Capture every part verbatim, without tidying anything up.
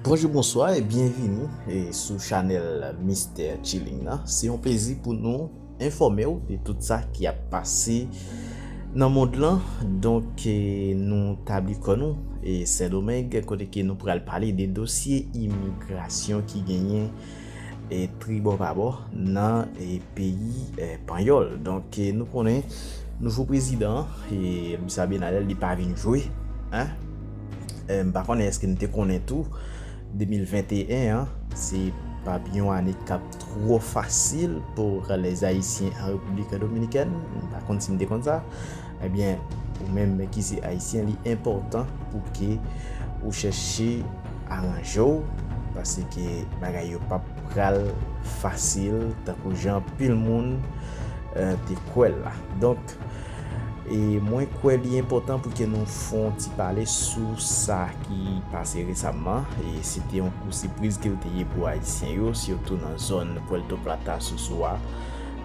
Bonjou, bonswa e byenvini e sou chanèl Mister Chilling nan. Se yon plezi pou nou enfòme w de tout sa ki ap pase nan mond lan. Donk, e, nou tabli kò nou e Sendomeng, kote ke nou pral pale de dosye imigrasyon ki genyen e tribò pabò nan e peyi e panyòl. Donk, e nou konnen nouvo prezidan an, e misye Abinader, li pa vin jwe, en. E m pa konnen èske n te konnen tou, de mil venteyen an, se p ap yon ane k ap twò fasil pou les Haïtiens en République Dominicaine. M pa konn si m te konn sa. Ebyen, ou menm ki se Ayisyen, li enpòtan pou ke ou chèche aranje w, paske bagay yo p ap pral fasil tankou jan anpil moun, e, te kwè l la. Donk, e mwen kwè li enpòtan pou ke nou fè yon ti pale sou sa ki pase resamman. E se te yon kou sipriz ke l te ye pou Ayisyen yo, sitou nan zòn Puerto Plata, Sosua.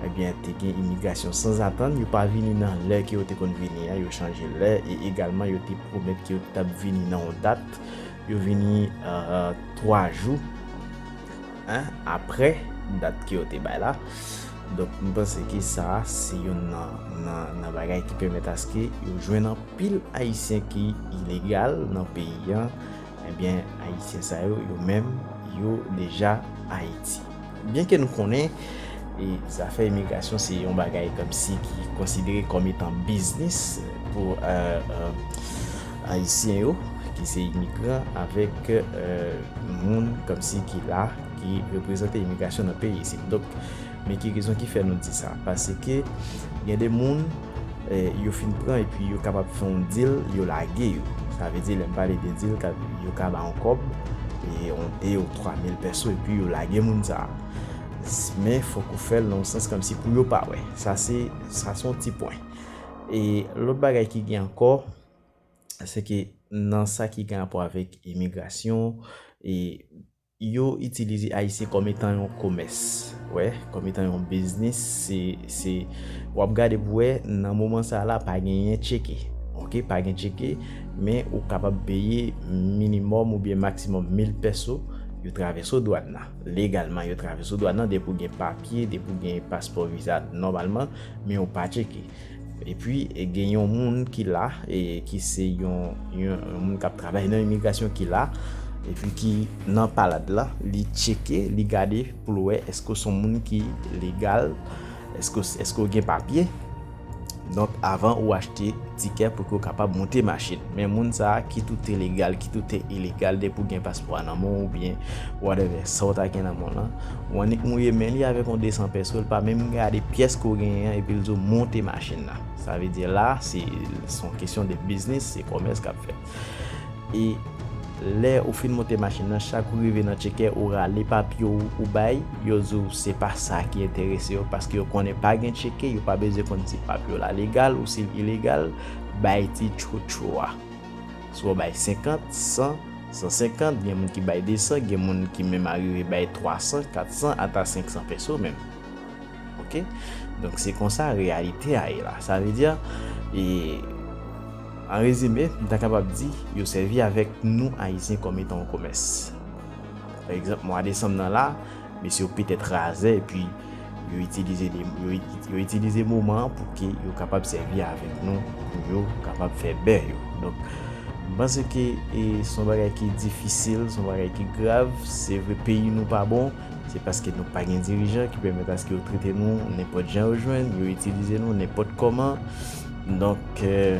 Ebyen, te gen imigrasyon sanzatann. Yo pa vini nan lè ke yo te konn vini an, yo chanje lè. E egalman, yo te pwomèt ke yo t ap vini nan yon dat. Yo vini, e, twa jou, en, apre dat ke yo te bay la. Donk, m panse ke sa a se youn nan, nan, nan bagay ki pèmèt aske yo jwenn anpil Ayisyen ki ilegal nan peyi an. Ebyen, Ayisyen sa yo, yo menm, yo deja Ayiti. Byenke nou konnen, e, zafè imigrasyon se yon bagay kòmsi ki konsidere kòm etan biznis pou, e, e, Ayisyen yo, ki se imigran, avèk, e, moun kòmsi ki la, ki reprezante imigrasyon nan peyi isit. Donk, men ki rezon ki fè nou di sa? Paske gen de moun, e, yo fin pran epi yo kapab fè yon dil, yo lage yo. Sa vle di, lè m pale de dil, ka, yo ka ba yon kòb, e yon de ou twa mil pèso, epi yo lage moun sa a. S-, men fòk ou fè l nan yon sans kòmsi pou yo pa wè. Sa se, sa se yon ti pwen. E lòt bagay ki gen ankò, se ke nan sa ki gen rapò avèk imigrasyon, e yo itilize Ayisyen kòm etan yon komès, wè, kòm etan yon biznis. Se, se, w ap gade pou wè, nan moman sa a la, pa genyen tcheke, oke, pa gen tcheke, men ou kapab peye minimòm oubyen maksimòm mil pèso, yo travèse w dwàn nan. Legalman, yo travèse w dwàn nan, depi w gen papye, depi w gen paspò, viza, nòmalman, men yo pa tcheke. Epi, e, gen yon moun ki la, e, ki se yon, yon, yon moun k ap travay nan imigrasyon ki la, epi ki nan palad la, li tcheke, li gade pou l wè èske w se yon moun ki legal, èske, èske w gen papye. Donk, avan ou achte tikè pou ke w kapab monte machin. Men moun sa a, kit ou te legal, kit ou te ilegal, depi w gen paspò a nan men w oubyen whatever, sa w ta gen nan men w lan, w annik mouye men li avèk yon de san pèso, l pa menm gade pyès ke w genyen an, epi l di w monte machin nan. Sa vle di la, se, se yon kesyon de biznis, se kòmès k ap fèt. E lè ou fin monte machin nan, chak ou rive nan tchekè, ou rale papye w, ou bay, yo di w se pa sa ki enterese yo, paske yo konnen pa gen tcheke, yo pa bezwen konn si papye w la legal ou si l ilegal, bay ti tchotcho a. Swa w bay senkant, san, san senkant, gen moun ki bay de san, gen moun ki menm arive bay twa san, kat san, ata senk san pèso menm. Oke? Donk, se konsa reyalite a ye la. Sa vle di, e, an rezime, m ta kapab di, yo sèvi avèk nou Ayisyen kòm etan yon komès. Pa egzanp, mwa desanm nan la, mesye yo petèt razè, epi yo itilize de, yo, yo itilize moman an pou ke yo kapab sèvi avèk nou, pou yo kapab fè bè yo. Donk, m panse ke, e, se yon bagay ki difisil, se yon bagay ki grav. Se vre, peyi nou pa bon, se paske nou pa gen dirijan ki pèmèt aske yo trete nou nenpòt jan yo jwenn, yo itilize nou nenpòt kòman. Donk, e,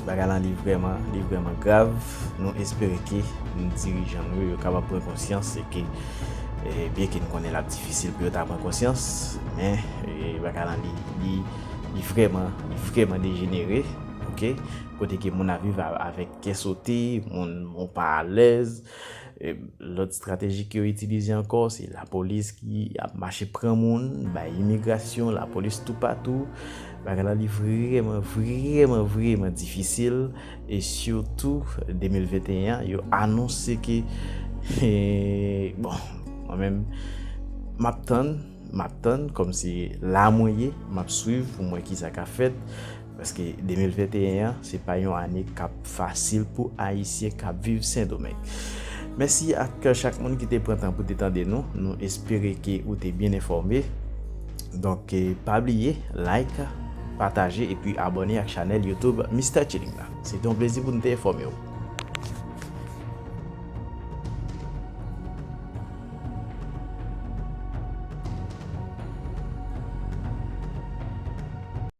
bagay lan li vrèman, li vrèman grav. Nou espere ke dirijan nou yo, yo kapab pran konsyans e ke, e, byenke nou konnen l ap difisil pou yo ta pran konsyans, men, e, bagay lan li, li, li vrèman, li vrèman dejenere, oke? Kote ke moun ap viv a-, avèk kè sote, moun, moun pa alèz, e, lòt estrateji ke yo itilize ankò, se lapolis ki ap mache pran moun, bay imigrasyon, lapolis toupatou. Bagay la, li vrèman, vrèman, vrèman difisil. E sitou, de mil venteyen an, yo anonse ke, e, bon, mwen menm, m ap tann, m ap tann, kòm se la mwen ye, m ap swiv pou m wè kisa k ap fèt. Paske de mil venteyen an, se pa yon ane k ap fasil pou Ayisyen k ap viv Sendomeng. Mèsi ak chak moun ki te pran tan pou te tande nou. Nou espere ke ou te byen enfòme. Donk, eh, pa bliye, like, pataje epi abòne ak chanèl YouTube Mister Chilling la. Se te yon plezi pou nou te enfòme w.